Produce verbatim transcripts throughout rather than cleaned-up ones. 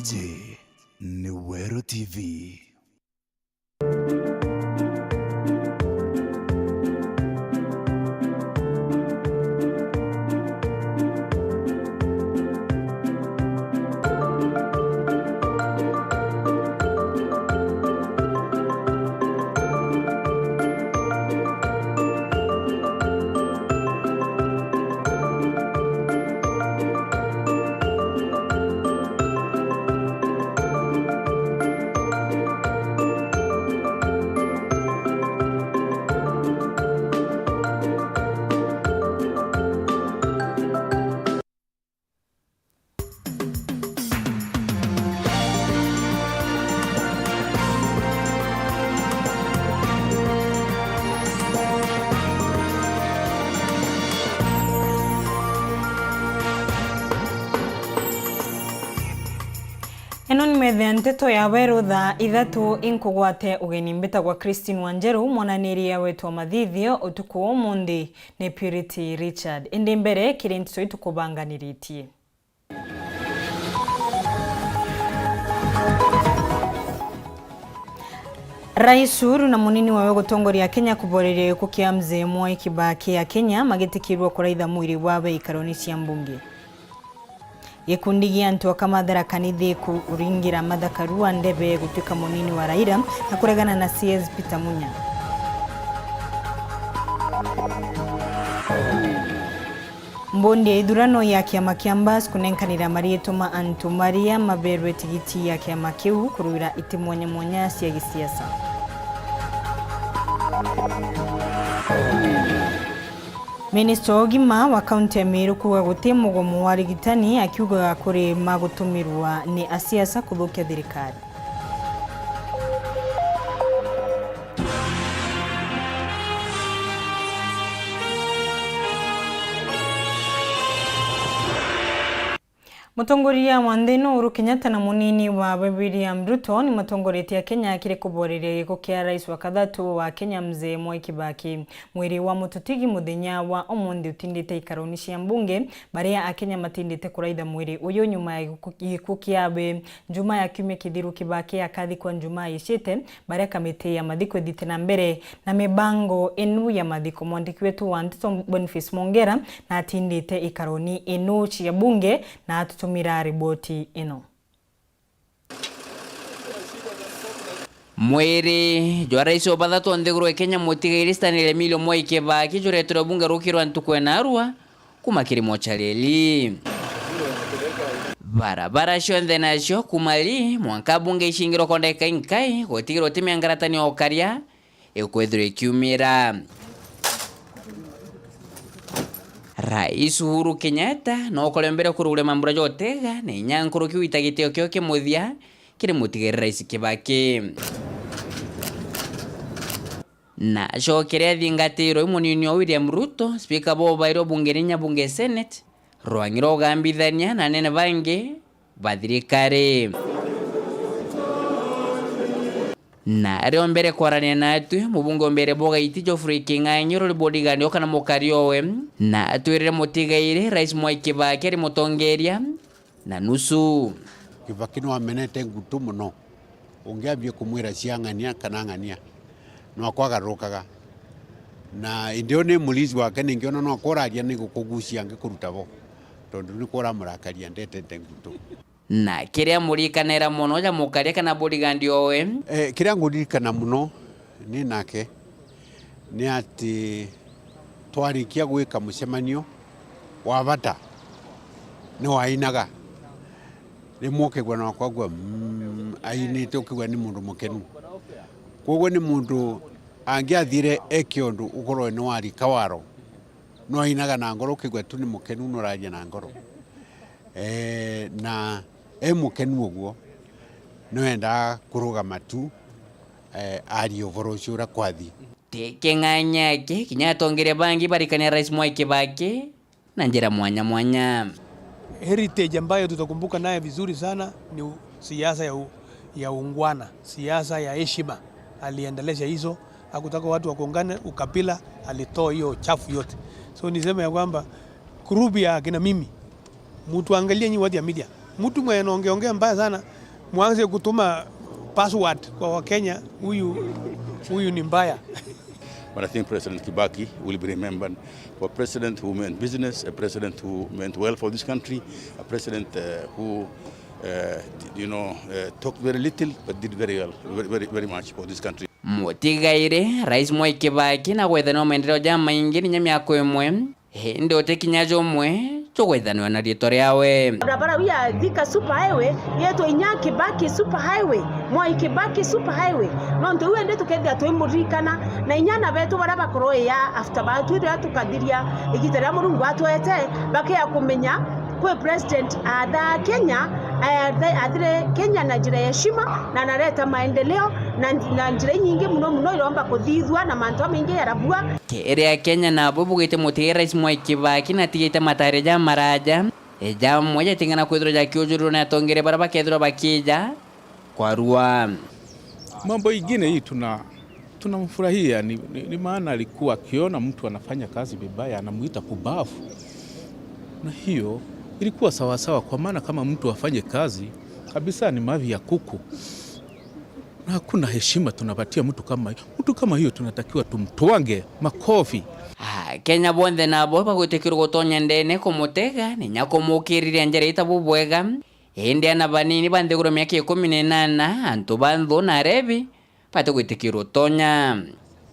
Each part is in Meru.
Iji ni Weru T V. Ino ni metho ya nteto ya Weru thaa ithatu. Inkugwate ugeni, mbitagwa Christine Wanjeru, mwananiria wetu wa mathithio utuku wa umunthi ni Purity Richard. Indi mbere kiri nteto itukubanganiritie. Rais Uhuru na munini wawe gutongoria Kenya kuboreria gikuo kia Mzee Mwai Kibaki a Kenya magitikirua kuraitha mwiri wawe ikaroni cia mbunge. Gikundi gia antu a Kamathara Kanithi kuringira Martha Karua ndebe gutwika munini wa Raila na kuregana na C S Peter Munya. Mbondi ya ithurano ya kiama kia Mbas kunenkanira mariitwa ma antu maria maberwe tigiti ya kiama kiu kuruira iti mwanya mwanya cia gisiasa. Minista wa ugima wa kaunti ya Meru kuuga guti mugomo wa arigitani, akiugaga kuri magutumirwa ni asiasa kuthukia thirikari. Mutongoria wa nthi ino Uhuru Kenyatta na munini wawe William Ruto ni matongoretie Akenya kiri kuboreria gikuo kia rais wa kathatu wa Kenya, Mzee Mwai Kibaki. Mwiri wa mututigi muthenya wa umunthi utindite ikaroni cia mbunge, baria Akenya matindite kuraitha mwiri uyu nyuma ya gikuo, gikuo kiawe. Njumaa ya kiumia kithiru Kibaki akathikwa njumaa icite, baria kamiti ya mathiko ithite na mbere na mibango inu ya mathiko. Mwandiki wetu wa nteto Boniface Mwongera natindite ikaroni inu cia bunge na atutumira riboti ino. Mwiri jwa rais wa bathatu nthiguru ya Kenya, mutigairi Stanley Emilio Mwai Kibaki, juretirwe bunge rukiri rwa ntuku ya narua, kuma kiri mochari eli. Barabara cionthe nacio kuma ri mwanka bunge icingirwa kwa ndagika inkai gutigirwa ti miangaratani o karia ikwithirwa ikiumira. Rais Uhuru Kenyatta no kore mbere kurugura mambura ja utega na inya nkuruki gwita gitio kio kimuthia kiri mutigairi rais Kibaki. Na acokere athingatirwe i munini o William Ruto, spika bobairwe bunge ni nyabunge Senate, rwangi rwa ugambithania na anene bangi ba thirikari. Na ario mbere kwarania natwi, mubunge o mbere bwa Gaiti Geoffrey King'ang'i, urori bodyguard o kana mukari owe, na atwirire mutigairi rais Mwai Kibaki ari mutongeria, na nusu. Kibaki no amenete ngutu mono. Ungiambia kumwira cia ng'ania kana ng'ania, no akwagarurukaga. Na indi u ni murithi wake, ningiona no akoraria ni gukugucia angikuruta bo, tondu ni kuramurakaria ndetete ngutu. Na kiria murikanera mono ja mukaria kana bodyguard owe? Eh, kiria nguririkana mono ni nake ni ati twarikia gwika mucemanio wa bata, ni wainaga. Rimwe ukigua na kwagua, mm, ainite, ukigua ni mundu mukenu. Kwoguo ni mundu angiathire eke undu ukorwe ni warika waro, no ainaga na ngoro, ukigua tu ni mukenu, no araria na ngoro. Eh, na e mukenu uguo, no endaa kurugama tu, eh, arie uvoro ucio uria kwathi. Ti king'ang'i aki, kinya atongeria bangi barikania Rais Mwai Kibaki na njira mwanya mwanya. Heritage ambayo tutakumbuka naye vizuri sana ni u-, siasa ya u-, ya ungwana, siasa ya heshima. Aliendelesha hizo, hakutaka watu wakuungane ukabila, alitoa hiyo uchafu yote. So niseme ya kwamba group ya kina mimi, mtu angalie nyi watu ya media, Mtu mwenye anaongeongea mbaya sana, mwanze kutuma password kwa Wakenya, huyu, huyu ni mbaya. But I think President Kibaki will be remembered for a president who meant business, a president who meant well for this country, a president, uh, who, uh, did, you know, uh, talked very little but did very well, very, very, very much for this country. Mutigaire, Rais Mwai Kibaki na gwethanwa maendeleo jamaingi ninya miaka imwe, indi uti kinya jumwe jugwethanwa na riitwa riawe. Barabara ya Thika Super Highway yetwa inya Kibaki Super Highway, Mwai Kibaki Super Highway. Nontu iu indi tukethira twimuririkana, na inya ana betu baria bakorwo ya after ba twithira tukathiria igita riria Murungu atwete, bakea kumenya kwi president athaa Kenya, athe-, athire Kenya na njira ya heshima, na anareta maendeleo na, na njira inyingi muno muno iromba kuthithua na mantu jamaingi jarabua. Kiri Akenya nabo bugite mutige Rais Mwai Kibaki na atigite mataria jamaraja, e jamwe jating'ana kwithirwa jakiujurirwa ni atongeria baria bakethirwa bakija kwarua. Mambo ingine hii tuna-, tunamfurahia ni, ni, ni maana alikuwa akiona mtu anafanya kazi vibaya anamuita pumbavu, na hiyo ilikuwa sawasawa, kwa maana kama mtu afanye kazi kabisa ni mavi ya kuku. Na hakuna heshima tunapatia mtu kama hiyo. Mtu kama hiyo tunatakiwa tumtwange makofi. Akenya bonthe nabo bagwitikirwa gutonya ndene kumutega, ninya kumukiriria njira ita bubwega. Indi ana banini ba nthiguru miaka ikumi na inana, antu ba nthu na arebi, batigwitikirwa utonya.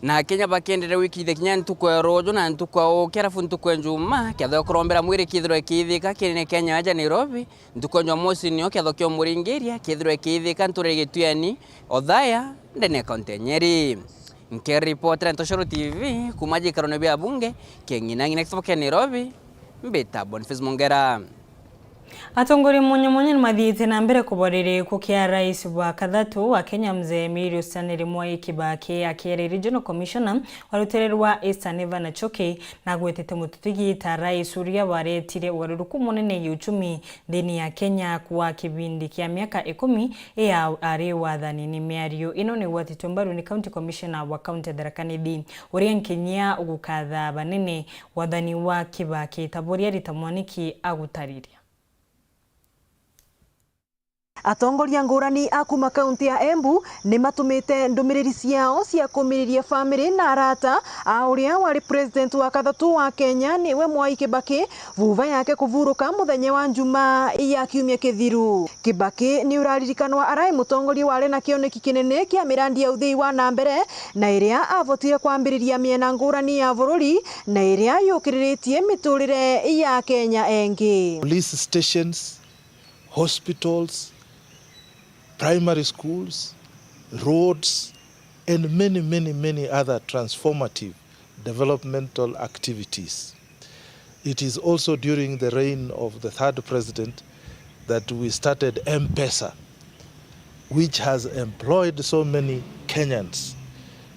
Na Akenya bakienderea gwikithia kinya ntuku ya ruuju na ntuku ya uki, arafu ntuku ya Njuma, kiatho gia kurombera mwiri kiithirwe kiithika kinene kia nyaja Nairobi. Ntuku ya Jumamosi nio kiatho kia umuringiria kiithirwe kiithika nturene Gitueni, Othaya, ndene ya kaunti ya Nyeri. Nkiripotera Ntoshoro T V kuuma giikarone bia bunge kia Ng'inang'i na gitabo kia Nairobi, mbita Boniface Mongera. Atongoria mwanya mwanya nimathiite na mbere kuboreria gikuu kia rais wa kathatu wa Kenya, Mzee Emilio Stanley Mwai Kibaki, akiaria Regional Commissioner wa rutere rwa Eastern, Evan Achoki, na agwetete mututugi ta rais uria waretire ugaruruku munene ya uchumi nthini ya Kenya kwa kibindi kia miaka ikumi ya ari wathanini. Miario ino nigwatitwe mbaru ni County Commissioner wa kaunti ya Tharaka Nithi, uria nkinyia ugukatha banene wathani wa Kibaki, ta buria Rita Mwaniki agutariria. Atongoria ngurani a kuuma kaunti ya Embu ni matumite ndumiriri ciao cia kumiriria famiri na arata a uria wari president wa kathatu wa Kenya, niwe Mwai Kibaki, vuva yake kuvuruka muthenya wa Njumaa ya kiumia kithiru. Kibaki ni uraririkanwa arai mutongoria wari na kioneki kinene kia mirandi ya uthii wa na mbere, na iria avotire kwambiriria miena ngurani ya bururi, na iria yukiriritie miturire ya Kenya engi. Police stations, hospitals, primary schools, roads, and many, many, many other transformative developmental activities. It is also during the reign of the third president that we started M-Pesa, which has employed so many Kenyans.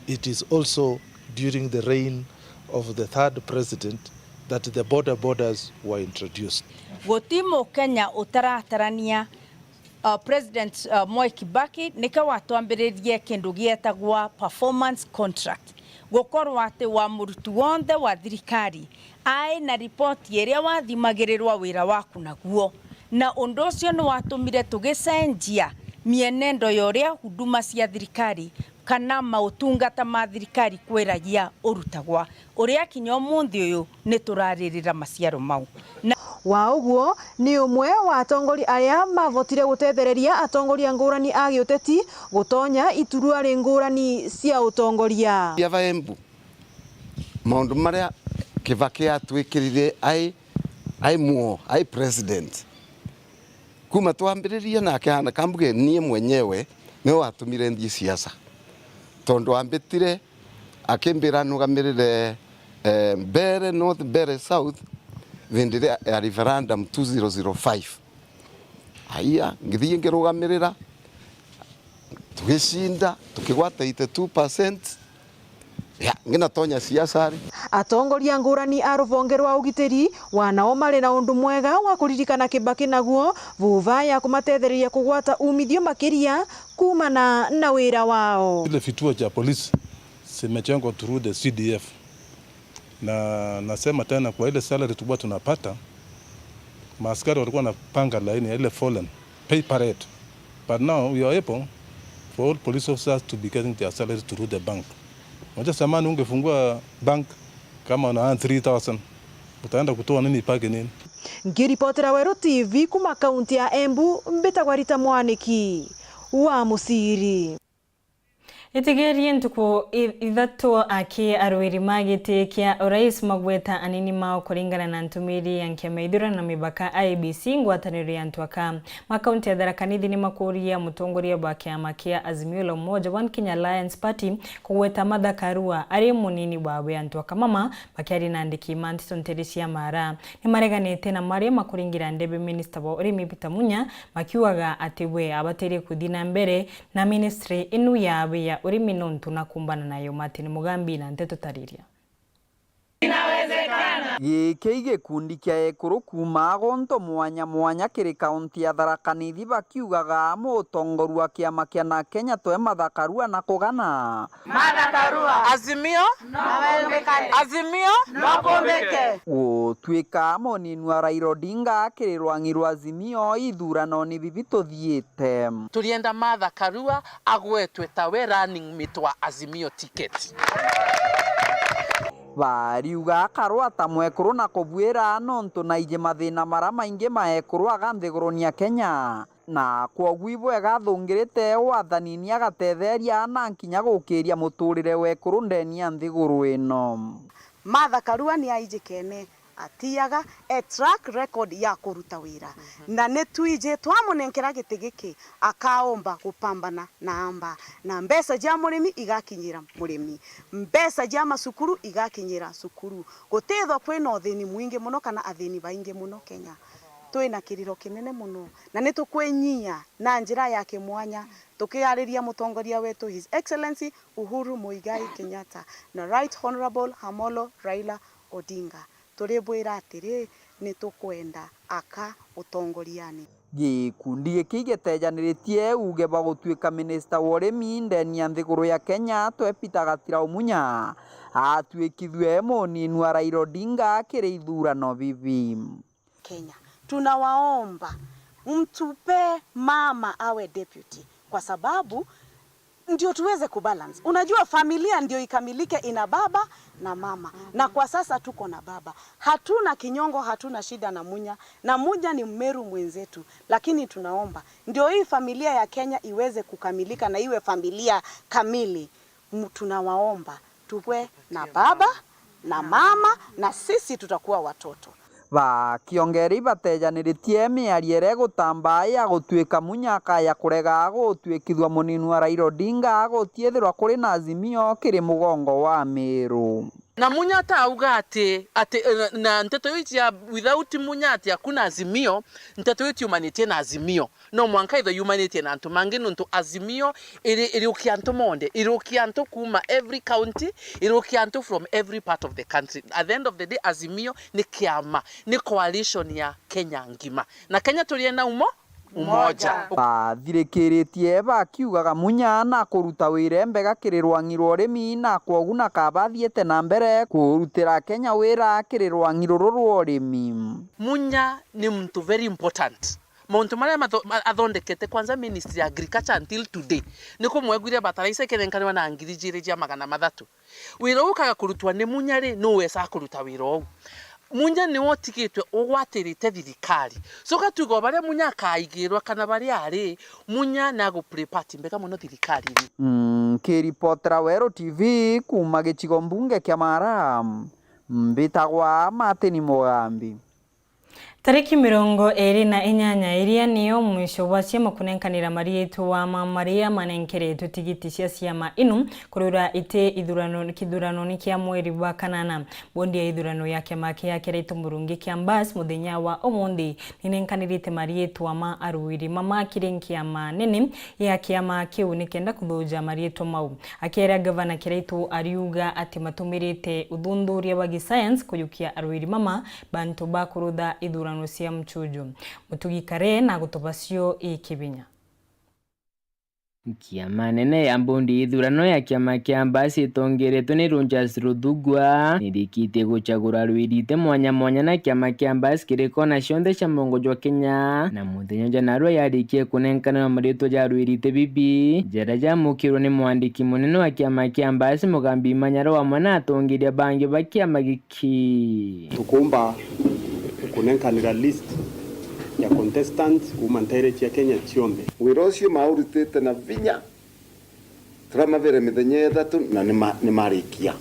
It is also during the reign of the third president that the border borders were introduced. Guti Mukenya utaratarania, uh, President, uh, Mwai Kibaki nikio watwambiririe kindu gietagwa performance contract, gukorwo ati wa muruti wonthe wa thirikari ai na ripoti iria wathimagirirwa wira waku naguo, na undu ucio ni watumire tugicenjia mienendo ya uria huduma cia thirikari kana mautungata ma thirikari kwiragia urutagwa, uria kinya umunthi uyu ni turaririra maciaro mau. Na wa uguo, ni umwe wa atongoria aria mavotire gutethereria atongoria ngurani a giuteti gutonya ituruari ngurani cia utongoria. Ava Embu, maundu maria Kibaki atwikirire ai, ai muo, ai president, kuma twambiririe nake ana kambuge, nie mwenyewe niwe watumire nthie siasa, tondu ambitire akimbira nugamirire, eh, Mbeere North, Mbeere South, vindi iria ya referendum two zero zero five. Aya, ngithii ngirugamirira, tugicinda, tukigwata eighty two percent. Ya, nginatonya siasa ri. Atongoria ngurani a ruvonge rwa ugitiri, wa nao mari na undu mwega wa kuririkana Kibaki naguo, vuva ya kumatethereria kugwata umithio makiria kuumana na wira wao. Vile vituo cha polisi zimejengwa through the C D F. Na nasema tena, kwa ile salary tulikuwa tunapata, Maaskari walikuwa wanapanga laini ya ile foleni, pay parade. But now we are able for all police officers to be getting their salaries through the bank. Unajua zamani ungefungua bank kama una earn three thousand, utaenda kutoa nini mpaka nini? Ngiripotera Weru T V kuma kaunti ya Embu, mbitagwa Rita Mwaniki wa Musiri. Itigerie ntuku i-, ithatu aki arwiri ma giti kia urais magweta anini mao kuringana na ntumiri ya nkiama ithurano na mibaka I E B C ngwataniro ya antu aka. Ma kaunti ya Tharaka Nithi ni makuria mutongoria bwa kiama kia Azimio la Umoja One Kenya Alliance Party kugweta Martha Karua ari munini wawe antu aka mama bakiaria na andiki ma nteto ntere cia Mara. Ni mareganite na maria makuringira ndebe minista wa urimi Peter Munya, makiugaga ati we abatirie kuthi na mbere na ministry inu yawe ya urimi nontu na kumbana nayo. Martin Mugambi na nteto tariria. Giki gikundi kia ekuru kuuma gonto mwanya mwanya kiri kaunti ya Tharaka Nithi bakiugaga mutongoru wa kiama kia na Kenya twe Martha Karua na kugana. Martha Karua. Azimio. No kumbike. Azimio. No kumbike. Gutuika munini wa Raila Odinga kiri rwang'i rwa Azimio ithuranoni bibi tuthiite. Turienda Martha Karua agwetwe tawe running mate wa Azimio ticket. Bariuga akarwata mwekuru na kubwira nontu naiji mathina mara maingi ma ekuru aga nthiguruni ya Kenya. Na kwogu ibwega athungirite wathanini agatetheria na nkinya gukiria muturire wekuru ndeni ya nthiguru ino. Martha Karua ni aijikene, atiaga e track record ya kuruta wira. Mhm. Na ni twiji twamunenkera giti giki, akaomba gupambana na amba. Na mbeca cia murimi igakinyira murimi. Mbeca cia macukuru igakinyira cukuru. Gutithwa kwina uthini mwingi muno kana athini baingi muno Kenya. Twina kiriro kinene muno. Na ni tukwinyia na njira ya kimwanya tukiariria mutongoria wetu His Excellency Uhuru Muigai Kenyatta na Right Honourable Amolo Raila Odinga. Turibwira atiri, ni tukwenda aka utongoriani. Gikundi giki gitejaniritie uuge bwa gutuika minista wa urimi ndeni ya nthiguru ya Kenya twe Peter Gatira Umunya atuikithue munini wa Raila Odinga kiri ithurano bibi. Kenya. Tunawaomba mtupe mama awe deputy, kwa sababu ndio tuweze kubalance. Unajua, familia ndio ikamilike ina baba na mama. Na kwa sasa tuko na baba. Hatuna kinyongo, hatuna shida na Munya. Na Munya ni Mmeru mwenzetu. Lakini tunaomba ndio hii familia ya Kenya iweze kukamilika na iwe familia kamili. M-, tunawaomba tuwe na baba na mama, na sisi tutakuwa watoto. Bakiongera ibatejaniritie miario iria igutambaa ya gutuika Munya akaya kurega gutuikithua munini wa Raila Odinga gutiethirwa kuri na Azimio kiri mugongo wa Meru. Na Munya atauga ati, ati, eh, na nteto iu cia without Munya ati hakuna Azimio, nteto iu tiumanitie na Azimio. No mwanka ithwe yumanitie na antu mangi, nontu Azimio iri, iriukia antu monthe, iriukia antu kuma every county, iriukia antu from every part of the country. At the end of the day, Azimio ni kiama, ni coalition ya Kenya ngima. Na Kenya turienda umo-, umoja. Bathirikiritie bakiugaga Munya na kuruta wira mbega kiri rwang'i rwa urimi, na kwogu na kaba athiite na mbere kurutira Kenya wira kiri rwang'i ruru rwa urimi. Munya ni muntu very important. Mauntu maria matho-, ma-, athondekete, kwanza ministry ya agriculture until today, ni kumwegwire bataraisa ikenenkanirwa na ngiri ijiri cia magana mathatu. Wira uu ukaga kurutwa ni Munya ri, nu wesaa kuruta wira uu? Munya niwe utigitwe ugwatirite thirikari. So gatugo baria Munya akaigirwa kana baria ari, Munya ni agu play part mbega muno thirikarine. Mm, nkiripotera Weru T V kuma gicigo mbunge kia Mara, mbitagwa Martin Mugambi. Tariki mirongo iri na inyanya iria niyo mwisho bwa ciama kunenkanira mariitwa ma maria manenkeretwe tigiti cia ciama inu kurura iti ithurano, kithuranoni kia mweri bwa kanana. Bondi ya ithurano ya kiama kia Kiraitu Murungi kia Mbas muthenya wa umunthi ninenkanirite mariitwa ma aruiri mama kiri nkiama nene ya kiama kiu nikenda kuthuja mariitwa mau. Akiaria, Gavana Kiraitu ariuga ati matumirite uthuthuria bwa gisayansi kujukia aruiri mama bantu ba kurutha ithurano cia mchujo. Mutugi Kare na gutoba cio i Kibinya. Kiama nene ya mbondi ya ithurano ya kiama kia Mbas itongeretwe ni Rogers Ruthugwa nirikitie gucagura arwirite mwanya mwanya na kiama kia Mbas kiri kona cionthe cia mugongo jwa Kenya, na muthenya jwa narua yarikie kunenkanirwa maritwa ja arwirite bibi, jaria jamukirwe ni mwandiki munene wa kiama kia Mbas Mugambi Manyara wamwe na atongeria bangi ba kiama giki. Tukumba kunenkanira list ya contestants kuuma nteere cia Kenya cionthe. Wira ucio maurutite na vinya, turamavire mithenya ithatu na nima-, nimarikia,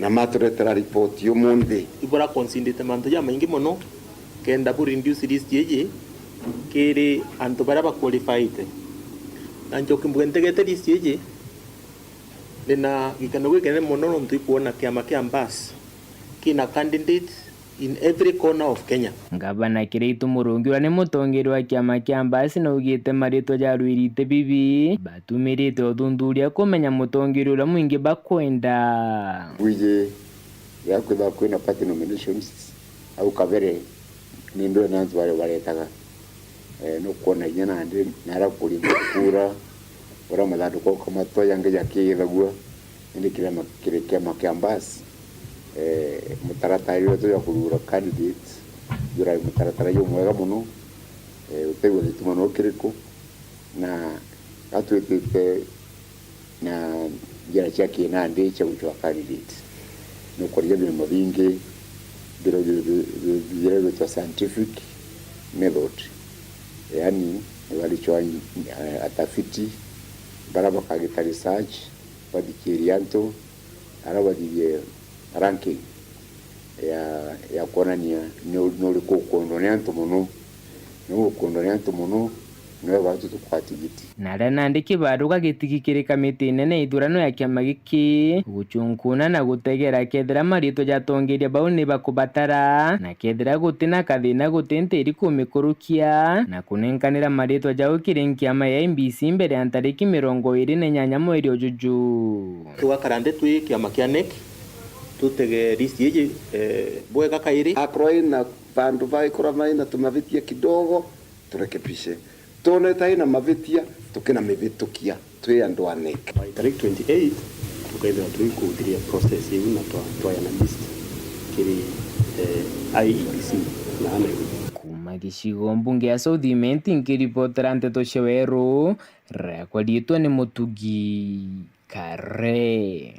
na maturetera ripoti umunthi. Ibura considate mantu jamaingi mono kenda bu reduce list iji kiri antu baria ba qualified. Na njoki mbuge ntegete list iji, ndina gikeno gikinene mono nontu ikwona kiama kia Mbas kina candidates in every corner of Kenya. Ngavana Kiraitu Murungi uria ni mutongeria wa kiama kia Mbas naugite maritwa ja arwirite bibi batumirite uthuthuria kumenya mutongeria uria mwingi bakwenda. Bwiji ya kwithirwa kwina party nominations au kabere ni ndwene antu baria baretaga. Eh, nukwona inya nandi nara kuringa kura, uria mathanduku ukamatoya ngi jakiithagua, indi kiri ma-, kiri kiama kia Mbas, eh, mutaratara uria tuja kuthura candidates, jurari mutaratara jumwega mono, eh, utegwa gituma no kiriku, na gatwitite na njira cia kinandi cia gucwa candidate. Nukuria birimo bingi bira-, bi-, bi-, bi-, biria bitwa scientific method, yaani baricwa, eh, atafiti bara bakagita research, bathikiria antu, ara bathithie ranking ya, ya kwonania ni u-, ni uriku ukwendwa ni antu mono. Ni ukwendwa ni antu mono, niwe batu tukwaa tigiti. Na aria nandi kibaruga gitigi kiri kamiti nene ya ithurano ya kiama giki guchunkuna na gutegera kethira maritwa ja atongeria bau ni bakubatara, na kethira guti na kathina guti ntiri kumikurukia na kunenkanira maritwa jau kiri nkiama ya I E B C mbere ya ntariki mirongo iri na inyanya mweri ujuju. Tugakara nthi twi kiama kia NEC, tutege list iji, eh, bwega kairi. Akorwo ina vandu vaikora vaina tumavitia kidogo, turekebishe. Twonete ina mavitia, tukinamivitukia twi andu a NEC. By tariki twenty-eight, tukaithira twikuthiria process iu na twa-, twayana list kiri, eh, I E B C na Nairobi. Kuma gicigo mbunge ya South Imenti, nkiripotera nteto cia Weru, riakwa riitwa ni Mutugi Kare.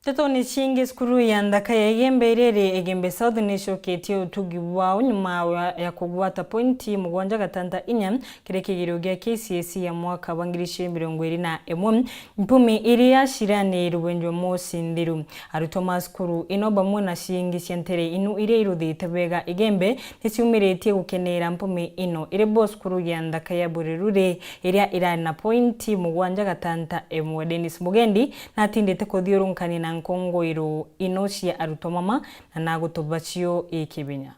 Ntetone ciingi, cukuru ya nthaka ya Igembe iria iri Igembe South nicoketie utugi bwao nyuma wa, ya kugwata pointi mugwanja gatanta inya kiri kigerio gia K C S E ya mwaka wa ngiri igiri mirongo iri na imwe, mpumi iria cirani rubwenjwa mosi nthiru. Arutwo ma cukuru ino bamwe na ciingi cia ntere inu iria iruthite bwega Igembe niciumiritie gukenera mpumi ino. Iri bo cukuru ya nthaka ya Burerure iria irari na pointi mugwanja gatanta imwe. Dennis Mugendi natindite kuthiurunkania na nkungwiru ino cia arutwo mama, na nagutuba cio ikibinya.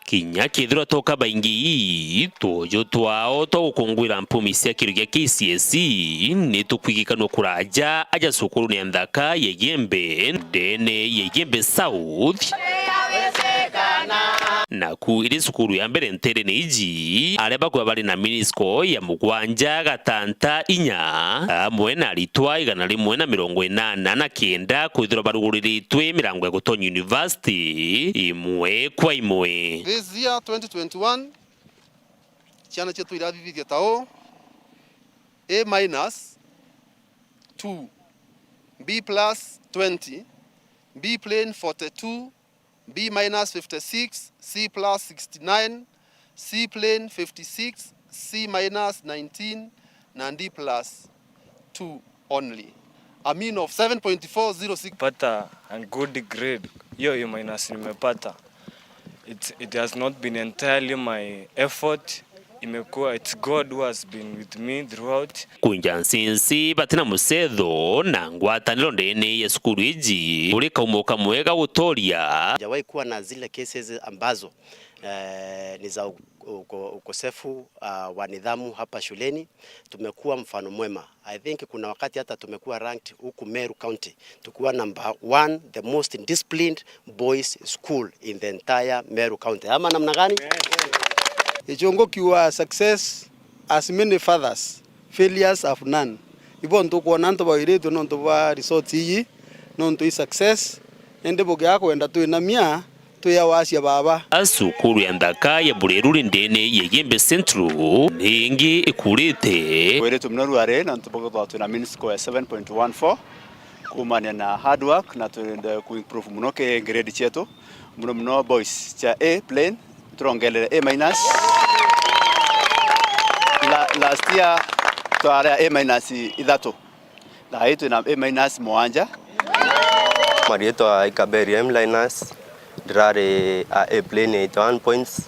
Kinya kethirwa toka baingi, twojo twao twa gukungwira mpumi cia kiru gia K C S E ni tukwigikanua kuraja aja cukurune ya nthaka ya Igembe, ndene ya Igembe South. Naku iri cukuru ya mbere nterene iji, aria bakuba bari na mini score ya mugwanja gatanta inya, amwe na aritwa igana rimwe na mirongo inana na kenda kwithirwa baruguriritwe mirango ya gutonya university imwe kwa imwe. This year, twenty twenty-one, ciana cietu irathithithia ta uu: A minus, two; B plus, twenty; B plain, forty-two; B minus, fifty-six; C plus, sixty-nine; C plain, fifty-six; C minus, nineteen; na D plus, two only. A mean of seven point four zero six. Pata a good grade. Hiyo A minus nimepata. It, it has not been entirely my effort. Imekuwa, it's God who has been with me throughout. Kunja nsinsi batina mucetho na ngwataniro ndene ya cukuru iji, kuri kaumo kamwe ga gutoria. Hajawahi kuwa na zile cases ambazo, eh, ni za u-, uko-, ukosefu, ah, wa nidhamu hapa shuleni. Tumekuwa mfano mwema. I think kuna wakati hata tumekuwa ranked huku Meru County, tukiwa number one, the most disciplined boys school in the entire Meru County. Ama namna gani? Gichungu kiuga, "Success has many fathers, failures have none." Ibo ntukwona antu bawiritue nontu bwa results iji, nontu i success, indi bugia kwenda twinamia, twi awacia baba. A cukuru ya nthaka ya Bureruri ndene ya Igembe Central, ningi ikurite. Wiritue muno ruari, nontu bwithagwa twina mean score ya seven point one four, kuumania na hard work, na twende ku improve muno ki grade cietu. Muno muno boys cia A plain, turongerere A minus. La-, last year twari A minus ithatu. Thaa ii twina A minus mwanja. Mariitwa Ikaberi M Linus, ndirari a A plain eighty one points.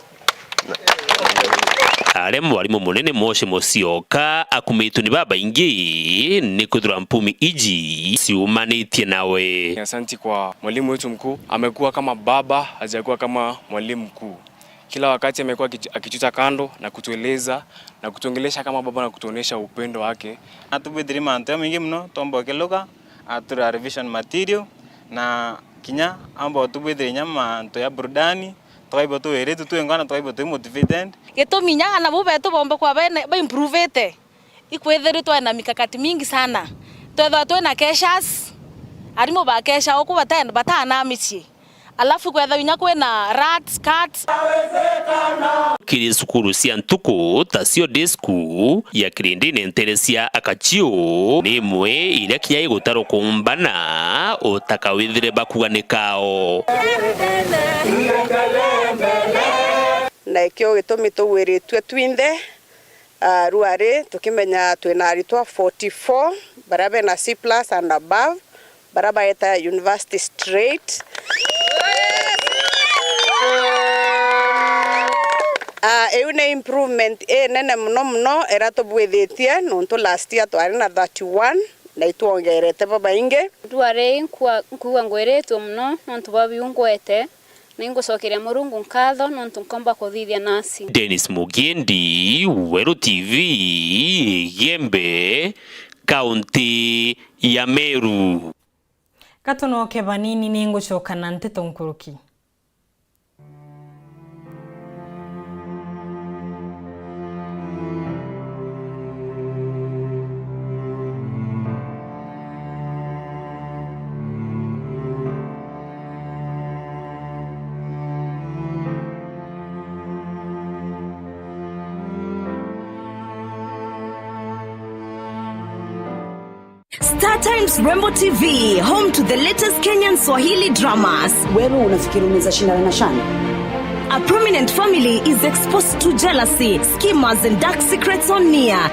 Aria mwarimu munene Moshe Musyoka akumitwe ni babaingi ni kwithirwa mpumi iji ciumanitie nawe. Ni asanti kwa mwalimu wetu mkuu. Amekuwa kama baba, hajakuwa kama mwalimu mkuu. Kila wakati amekuwa akiju-, akituita kando na kutueleza na kutuongelesha kama baba na kutuonesha upendo wake. Atubwithirie mantu jamaingi mono, twomba ukiluka, atura revision material, na kinya amba utubwithirie inya mantu ya burudani, tukaigua twiritu twingwa na tukaigua twi motivated. Gitumi inya aana bau betu bomba kwa bene, baimprovite. Ikwithiritwe na mikakati mingi sana. Twethwa twina cashiers, arimu ba cashier uku bata-, bataana micii. Alafu kwethwa inya kwina rats, cats. Kiri cukuru cia ntuku, tacio day school ya Kirindine ntere cia Akachiu, ni imwe iria kinya igutarwa kuumbana utaka withire bakuga ni kao. Na ikio gitumi tugwiritue twinthe, ah, ruari, tukimenya twina aritwa forty-four baria bena C plus and above, baria baeta university straight. Ah, iu ni improvement inene mono mono iria tubwithitie, nontu last year twari na thirty-one, na itwongerete babaingi. Ruari nkua-, nkuigua ngwiritue mono nontu bwa biu ngwete. Ningucokeria Murungu nkatho nontu nkomba kuthithia nasi. Dennis Mugendi, Weru T V, Igembe, kaunti ya Meru. Gatunoke banini, ningucoka na nteto nkuruki. Star Times Rembo T V, home to the latest Kenyan Swahili dramas. Wewe unafikiri unaweza shindana na Shan? A prominent family is exposed to jealousy, schemers, and dark secrets on Nia.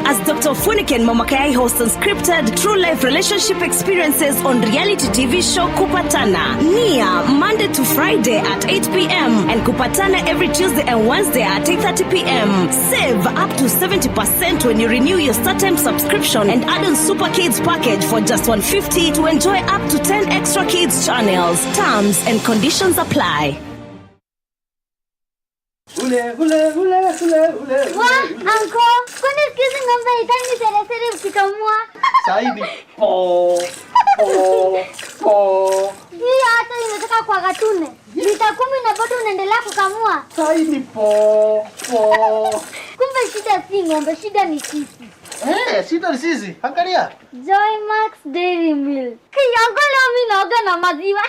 As Doctor Funiken Momakayai hosts unscripted, true-life relationship experiences on reality T V show Kupatana. Nia, Monday to Friday at eight p m and Kupatana every Tuesday and Wednesday at eight thirty p m. Save up to seventy percent when you renew your StarTimes subscription and add on Super Kids package for just one fifty to enjoy up to ten extra kids channels. Terms and conditions apply. Ule, ule, ule, ule, ule, ule. Wa, anko, kwani siku hizi ng'ombe haitaki seresere ukikamua? Saidi. Po, po, po. Hiyo hata inataka kwa gatune. Lita kumi na bado unaendelea kukamua. Saidi po, po. Kumbe shida si ng'ombe, shida ni sisi. Eh, shida ni sisi. Angalia. Joy Max Dairy Milk. Kiyango leo mimi naoga na maziwa.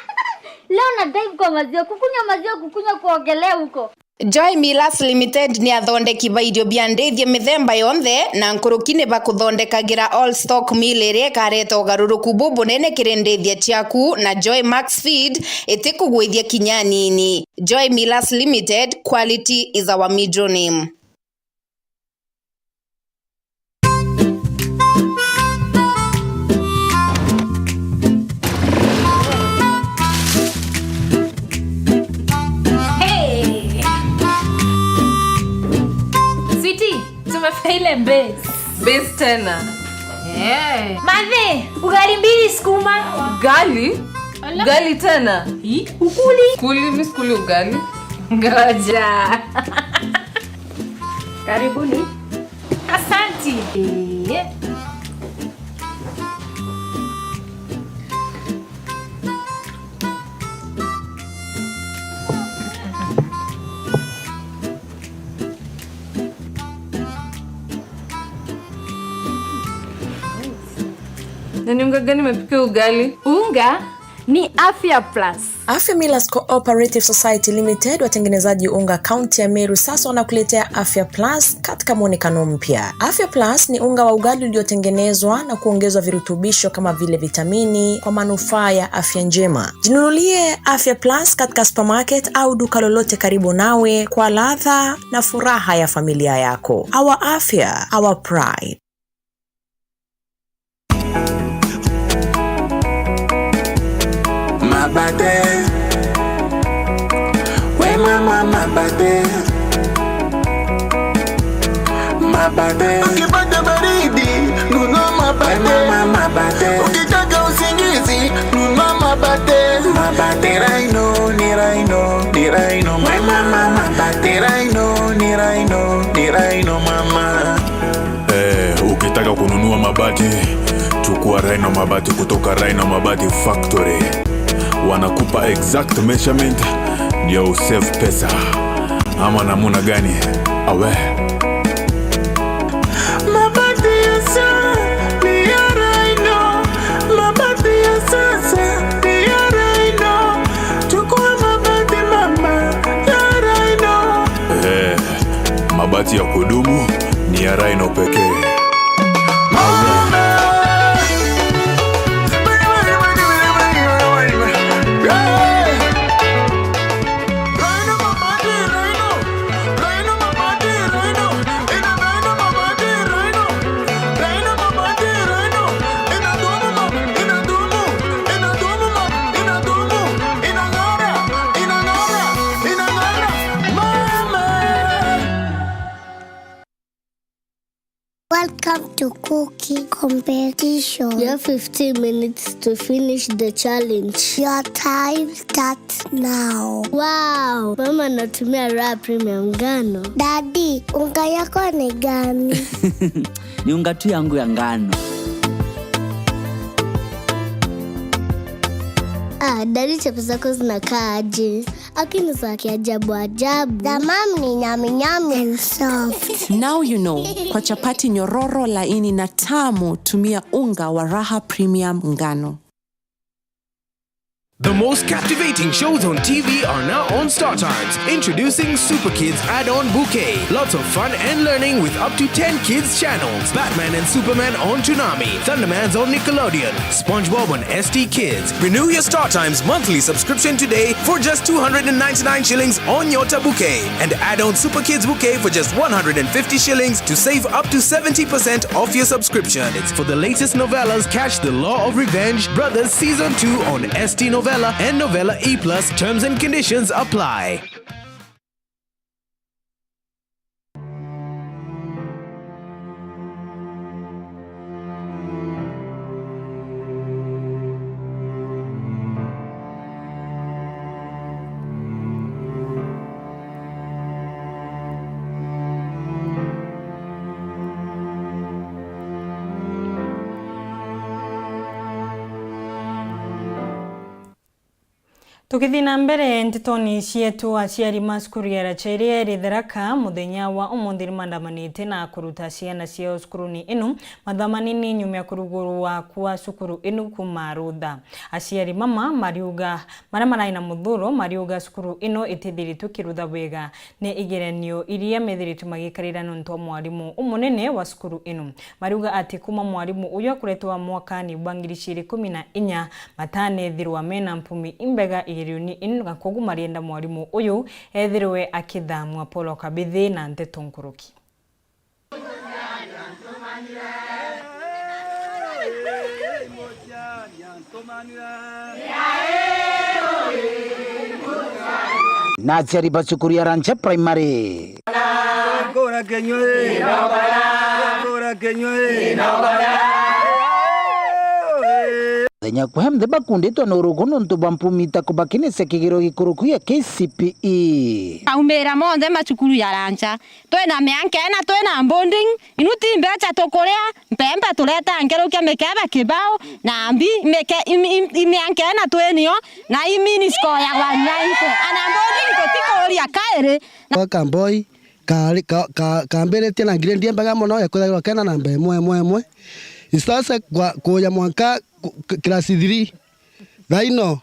Leo na dive kwa maziwa, kukunywa maziwa, kukunywa kuogelea huko. Joy Millers Limited ni athondeki ba irio bia ndithia mithemba yonthe, na nkuruki ni bakuthondekagira all stock meal iria ikareta ugaruruku bubunene kiri ndithia ciaku, na Joy Max Feed itikugwithia kinya anini. Joy Millers Limited, quality is our middle name. Hey! Sweetie, tumefika ile base. Base tena. Eh. Mathe, ugali mbili sukuma. Ugali? Ala. Ugali tena? Hi? Ukuli? Kuli, mi sikuli ugali. Ngoja. Karibuni. Asanti. Eh. Ni unga gani imepika ugali? Unga ni Afya Plus. Afya Millers Cooperative Society Limited, watengenezaji unga kaunti ya Meru, sasa wanakuletea Afya Plus katika mwonekano mpya. Afya Plus ni unga wa ugali uliotengenezwa na kuongezwa virutubisho kama vile vitamini kwa manufaa ya afya njema. Jinunulie Afya Plus katika supermarket au duka lolote karibu nawe kwa ladha na furaha ya familia yako. Our afya, our pride. Mabate. We mama mabate. Mabate. Ukipata baridi, nunua mabate. We mama mabate. Ukitaka usingizi, nunua mabate. Mabate. Ni Rhino, ni Rhino, ni Rhino. We mama mabate. Ni Rhino, ni Rhino, ni Rhino mama. Eh, ukitaka kununua mabati, chukua Rhino Mabati kutoka Rhino Mabati Factory. Wanakupa exact measurement ndio usave pesa. Ama namuna gani? Awe. Mabati ya sasa ni ya Rhino. Mabati ya sasa ni ya Rhino. Chukua mabati mama ya Rhino. Eh. Mabati ya kudumu ni ya Rhino pekee. Welcome to cooking competition. You have fifteen minutes to finish the challenge. Your time starts now. Wow! Mama anatumia Raha Premium ngano. Daddy, unga yako ni gani? Ni unga tu yangu ya ngano. Ah, Daddy, chapo zako zinakaa aje? Lakini za kiajabu ajabu. The mom ni nyami nyami and soft. Now you know, kwa chapati nyororo, laini na tamu, tumia unga wa Raha Premium ngano. The most captivating shows on T V are now on Star Times. Introducing Super Kids Add-on Bouquet. Lots of fun and learning with up to ten kids channels. Batman and Superman on Toonami. Thundermans on Nickelodeon. SpongeBob on S T Kids. Renew your StarTimes monthly subscription today for just two hundred and ninety-nine shillings on Nyota Bouquet and add on Super Kids Bouquet for just one hundred and fifty shillings to save up to seventy percent off your subscription. It's for the latest novellas. Catch The Law of Revenge, Brothers Season two on S T Novella and Novella E plus. Terms and conditions apply. Tukithi na mbere ntetoni cietu, aciari ma cukuru ya Racheria iri Tharaka muthenya wa umunthi ni mandamanite na kuruta ciana ciao cukuruni inu mathaa manini nyuma ya kurugurwa kwa cukuru inu kuma rutha. Aciari mama mariuga, maria marai na muthuro mariuga cukuru ino itithiritwe kirutha bwega ni igeranio iria methiritwe magikarira nontu wa mwarimu umunene wa cukuru ino. Mariuga ati kuma mwarimu uyu akuretwa mwakani bwa ngiri igiri ikumi na inya, matanethirwa mena mpumi imbega igerioni ino, na kogu marienda mwarimu uyu ethirwe akithamua. Paul Kabithi na nteto nkuruki. Na aciari ba cukuru ya Rancha Primary. Muthenya kwe muthe bakunditwe na urugu nontu bwa mpumi ta kubakinisya kigiro gikuruku ya K C P E. Aumira monthe macukuru ya Rancha. Twina mianka ina, twina boarding, inu ti mbecha tukuria, mpembe tureta nkerukia mikebe kibao, na mbi, mike-, imi-, im-, imianka ina twinio, na imini cikoyagwa nyaiko. Ana boarding tutikuria kairi. Ka Kamboi, ka-, ka-, ka-, kambiritie na grade imbega mono, gekwithagirwa kena namba imwe, imwe, imwe. Isasa kwa, kuja mwanka ku-, k-, class three. Thaino,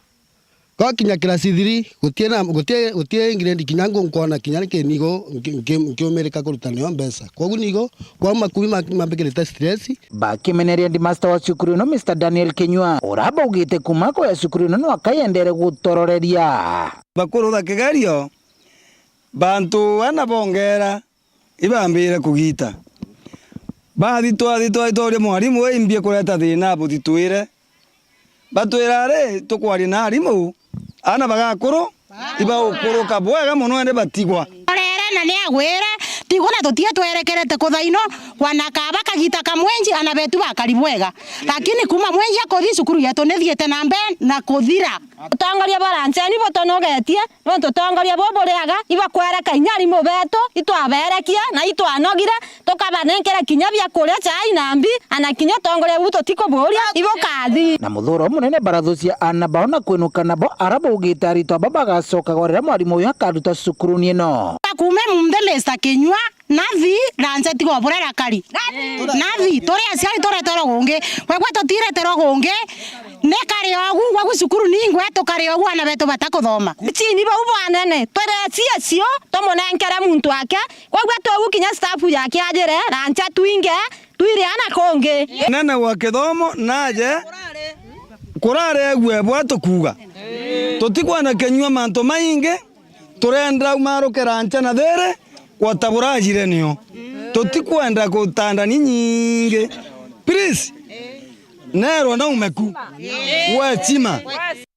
ko kinya class three, gutie na, gutie, gutie grade kinya ngu-, nkwona kinya niki nigo nki-, nki-, nkiumirika kuruta nio mbeca. Koguo nigo, kwa makumi ma-, mambikirite stress. Bakimeneria headmaster wa cukuru ino, Mister Daniel Kinyua, ura baugite kuma koya cukuru ino no akayendere gutororeria. Bakuru ba kigerio, bantu ana bongera, ibambire kugita. Bathi twathi twathi twaria mwarimu, "Ii mbie kureta thina, buthitwire." Batwira, "Ari, tukwaria na arimu, ana bagakuru, ibaukuruka bwega mono, indi batigwa." Orere na ni agwire, tigwa na tutie twerekerete kuthaino, kwana kaba kagita ka mwenji, ana betu bakari bwega. Lakini kuma mwenji akuthi, cukuru yetu ni thiite na mbere na kuthira. Utongoria bwa Ranseni butunogetie, nontu utongoria bubu buriaga, ibakwereka inya arimu betu, itwaberekie na itwanogire, tukabanenkera kinya bia kuria, chai na mbi, ana kinya utongoria bubu tutikuburia ibukathi. Na muthuro munene barathucia ana bao na kwinuka nabo, ara baugite aritwa aba bagacoka gwa riria mwarimu uyu akaruta cukuruni ino. Kuuma munthe, Mister Kinyua, Nathi, na nse tiga ubure rakari. Nathi, turi aciari tureterwa gungi. Gwegwe tutireterwa gungi. Ni kari ogu, gwagu cukuru ni ingwe, tukari ogu ana betu batakuthoma. Chini bau bwanene, twire C S O, tumunenkere muntu ake. Gwegwe twegu kinya staff yake ajire, na nse twinge, twire ana kungi. Nene wa kithomo naje kurare egwe bwa tukuga. Tutikwenda kinyua mantu maingi. Turenda umarukira ncha na thiri, gwata burajire nio. Tutikwenda gutandani nyingi. Please. Nerwa na umeku. Gwechima.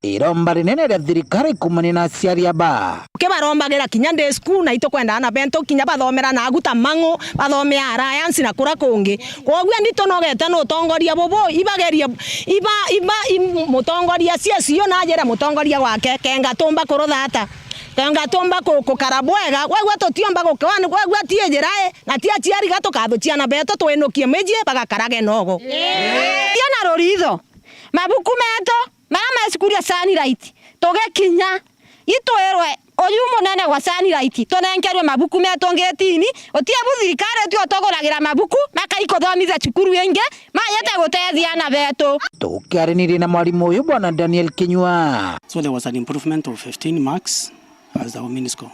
Iromba rinene ria thirikari kumania na aciari aba. Kibarombagira kinya day school, na itukwenda ana bentu kinya bathomera nagu ta Mang'u, bathomea Alliance na kura kungi. Kwoguo ndi tunogete na utongoria bubu, ibagerie, iba, iba, i-, mutongoria C S O najire mutongoria wake, kenga tumba kuruthata. Kenga tumba ku-, kukara bwega, gwegwe tutiomba gukwana, gwegwe ti njira i, na ti aciari ga tukathu ciana betu twinukie miji bagakarage nogo. Tia na ruritho, mabuku metu, mara ma cukuru ya Sunlight, tugikinya, itwirwe, uyu munene wa Sunlight, tunenkerwe mabuku metu ngitini, utie bu thirikari tio tuguragira mabuku, makaikuthomithia cukuru ingi, majete gutethia ana betu. Tukiaraniria na mwarimu uyu, Bwana Daniel Kinyua. So there was an improvement of fifteen marks as our minisco.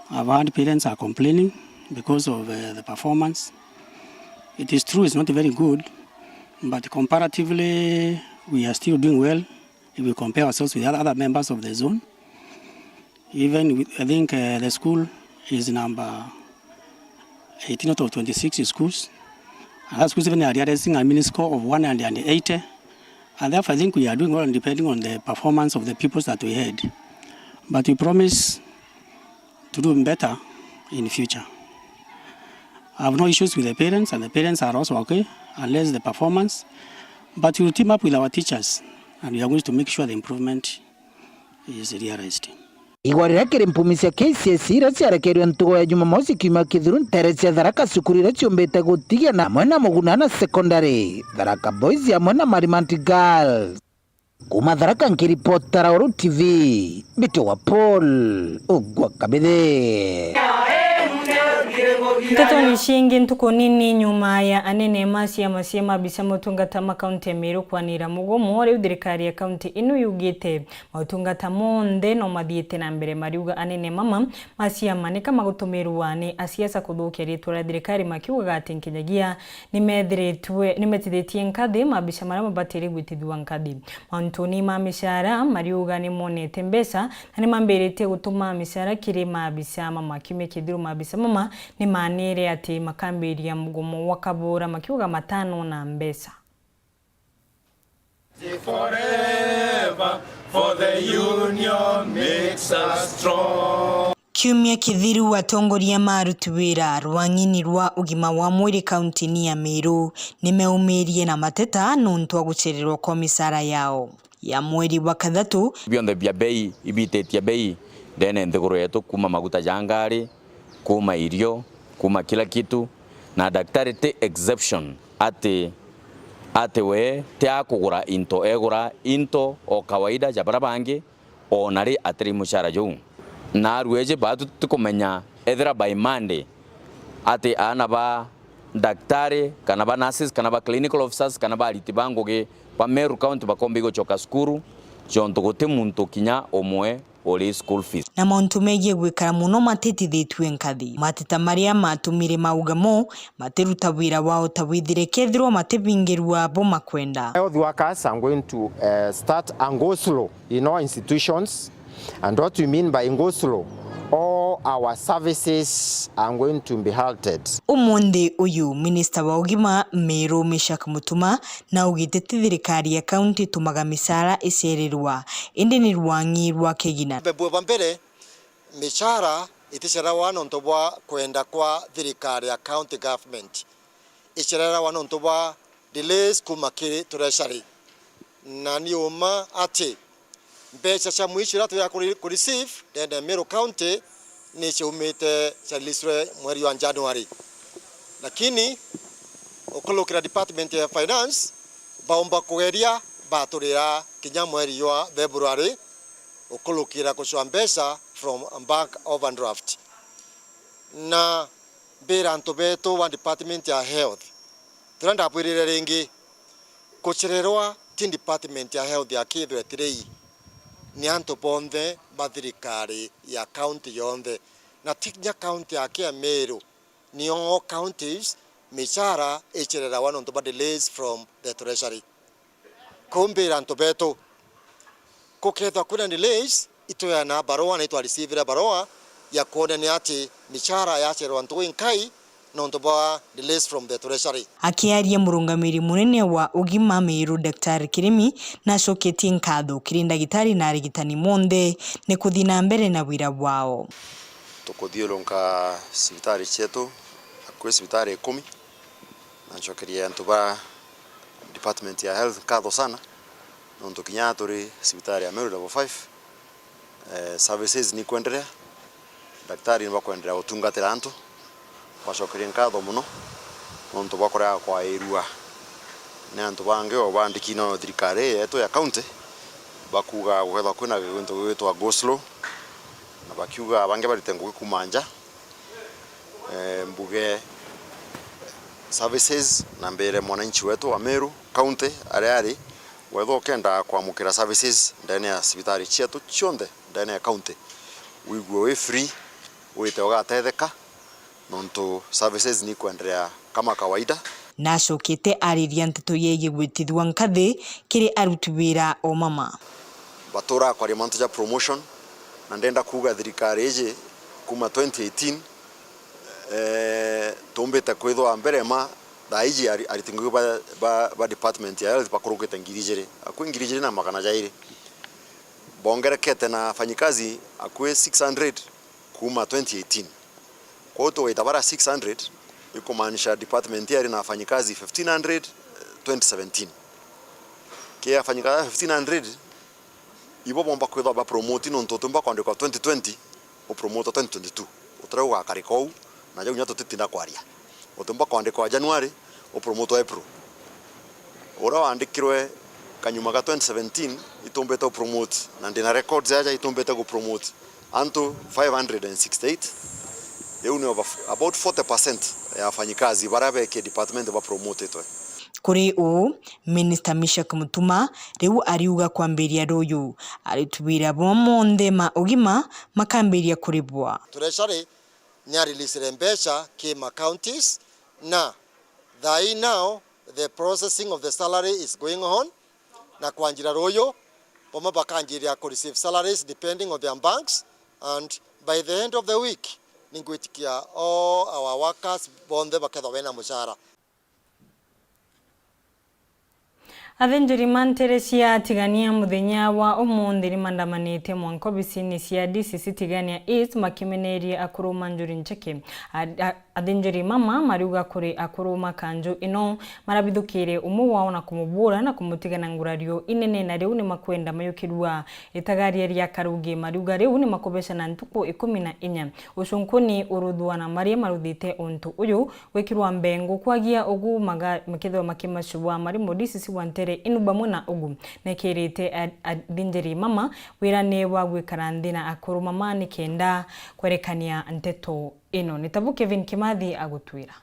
I've heard parents are complaining because of, uh, the performance. It is true, it's not very good, but comparatively, we are still doing well if we compare ourselves with other, other members of the zone. Even with, I think, uh, the school is number eighteen out of twenty-six schools. And that schools even are realizing a mini score of one hundred and eighty. And therefore, I think we are doing well depending on the performance of the pupils that we had. But we promise to do better in future. I have no issues with the parents, and the parents are also okay, unless the performance. But we will team up with our teachers, and we are going to make sure the improvement is realized. Igwa riria kiri mpumi cia K C S E iria ciarekeirwe ntugo ya Jumamosi kiumia kithiru ntere cia Tharaka, cukuru iria ciumbite gutigia na amwe na Muguna na Secondary, Tharaka Boys amwe na Marimanti Girls. Kuma Tharaka nkiripotera Uru T V, mbitagwa Paul Ugwa Kabithe. Ntetoni ciingi, ntuku nini nyuma ya anene ma ciama cia maabisa motungata ma kaunti ya Meru kwanira mugomo, riu thirikari ya kaunti ino yugite mautungata monthe no mathiite na mbere, mariuga anene mama ma ciama nika magutumirwa ni asiasa kuthukia ritwa ria thirikari, makiugaga ati nkinyagia nimethiritwe, nimetithitie nkathi maabisa maria mabatiri gwitithua nkathi. Mantuni ma micara, mariuga ni monete mbeca na ni mambiritie gutuma micara kiri maabisa mama kiumia kithiru. Maabisa mama ni manire ati makambiria mugomo wa kabura, makiuga matanona mbeca. Forever, for the union makes us strong. Kiumia kithiru, atongoria ma aruti wira rwang'ini rwa ugima wa mwiri kaunti-ini ya Meru ni meumirie na mateta nuntu wa gucererwa kwa micara yao ya mweri wa kathatu. Bionthe bia bei ibititie bei ndene nthiguru yetu, kuma maguta ja ngari, kuma irio, kuma kila kitu, na daktari ti exception, ati, ati we ti akugura into, egura into o kawaida ja bara bangi, o na ri atiri mucara juu. Na arueji baa tutikumenya ethira by Monday ati aana ba Daktari, kana ba nurses, kana ba clinical officers, kana ba ariti ba ngugi ba Meru County bakomba igocoka cukuru, ciontu guti muntu kinya umwe uri school fees. Na mauntu megie gwikara mono matitithitue nkathi. Mateta maria matumire mauga mo matiruta wira wao ta withire kethirwa matibingirua bo makwenda. Health workers are going to, uh, start and go slow in all institutions. And what we mean by go slow, all our services are going to be halted. Umunthi uyu, minista wa ugima Meru Meshack Mutuma naugite ti thirikari ya kaunti itumaga micara icererwa, indi ni rwang'i rwa kigina. Bebwe ba mbere, micara iticererwa nontu bwa kwenda kwa thirikari ya county government. Icererwa nontu bwa delays kuma kiri treasury. Na ni uma ati mbeca cia mwisho iria twira kuri-, ku receive ndene ya Meru County ni ciaumite, cia releaswe mweri wa January. Lakini ukulukira department ya finance, baumba kugeria baturira kinya mweri wa February, ukulukira gucwa mbeca from bank overdraft. Na mbira antu betu ba department ya health, turia ndabwirire ringi, kucererwa ti department ya health ya Kithure Tirei, ni antu bonthe ba thirikari ya county yonthe, na ti kinya county yake ya Meru, ni all counties, micara icereragwa nontu bwa delays from the treasury. Kumbira antu betu, kukethwa kwina delays, itweana barua na itwa receive barua ya kwonania ati micara yacererwa ntuku inkai nontu bwa delays from the treasury. Akiaria murungamiri munene wa ugima Meru, Daktari Kirimi, nacoketie nkatho kiri ndagitari na arigitani monthe ni kuthi na mbere na wira wao. Tukuthiurunka cibitari cietu, akui cibitari ikumi. Na ncokerie antu ba department ya health nkatho sana, nontu kinya turi cibitari ya Meru level five, eh, services ni kwenderea, daktari ni bakwenderea gutungatira antu. Bacokerie nkatho mono nontu bwa kurega kwairua ni antu bangi o bandiki na thirikari yetu ya county, bakuuga gukethwa kwina gintu gigwitwa go slow, na bakiuga bangi barite ngugi kuuma nja. Eh, mbuge services na mbere mwananchi wetu wa Meru County aria ari, wethwa ukenda kwamukira services ndene ya cibitari cietu cionthe ndene ya county, wigue wi free, wite ugatetheka, nontu services ni kwenderea kama kawaida. Nacokete ariria nteto yegie gwitithua nkathi kiri aruti wira o mama. Baturaga kwaria mantu ja promotion, na ndenda kuuga thirikari iji kuma twenty eighteen, eh, tumbite kwithwa mbere ma thaa iji ari-, ariti ngugi ba, ba, ba department ya health bakurukite ngiri ijiri, akui ngiri ijiri na magana jairi. Bongerekete na afanyikazi akui six hundred kuma twenty eighteen. Kwou tugaita bara six hundred, ikumaanisha department yari na afanyikazi fifteen hundred, eh, twenty seventeen. Ki afanyikazi fifteen hundred, ibo bomba kwithwa ba promote nontu utumba kwandikwa twenty twenty, u promote twenty twenty-two. Utira ugakarika uu, na jau nya tutitinda kwaria. Utumba kwandikwa January, u promote April. Uria wandikirwe kanyuma ga twenty seventeen, itumbite u promote, na ndina records aja itumbite gu promote antu five hundred and sixty-eight. Riu ni over f-, about forty percent ya afanyikazi baria bekie department ba promotitwe. Kuri uu, Minister Meshack Mutuma riu ariuga kwambiria ruyu, aruti wira bo monthe ma ugima makambiria kuribwa. Treasury ni areleasire mbeca ki ma counties, na thaa ii now the processing of the salary is going on, na kwanjira ruyu, bamwe bakanjiria ku receive salaries depending on their banks, and by the end of the week, ningwitikia all our workers bonthe bakethwa bena mucara. Athinjiri ma ntere cia Tigania muthenya wa umunthi ni mandamanitie mwanka obisini cia D C C Tigania East makimenerie akuru ma njuri ncheke. A-, a-, athinjiri mama mariuga kuri akuru ma kanju ino marabithukire umwe wao na kumubura na kumutiga na ngurario inene, na riu ni makwenda mayukirua itagaria ria Karugi. Mariuga riu ni makubecana ntuku ikumi na inya. Ucunkuni uruthwa na maria maruthite untu uyu gwikirwa mbengu kwagia ugu maga-, makethirwa makimacubwa mari mu D C C wa ntere inu bamwe na ugu nekirite a-, athinjiri mama wirane wa gwikara nthi na akuru mama nikenda kwerekania nteto ino. Ni tabu Kevin Kimathi agutwira.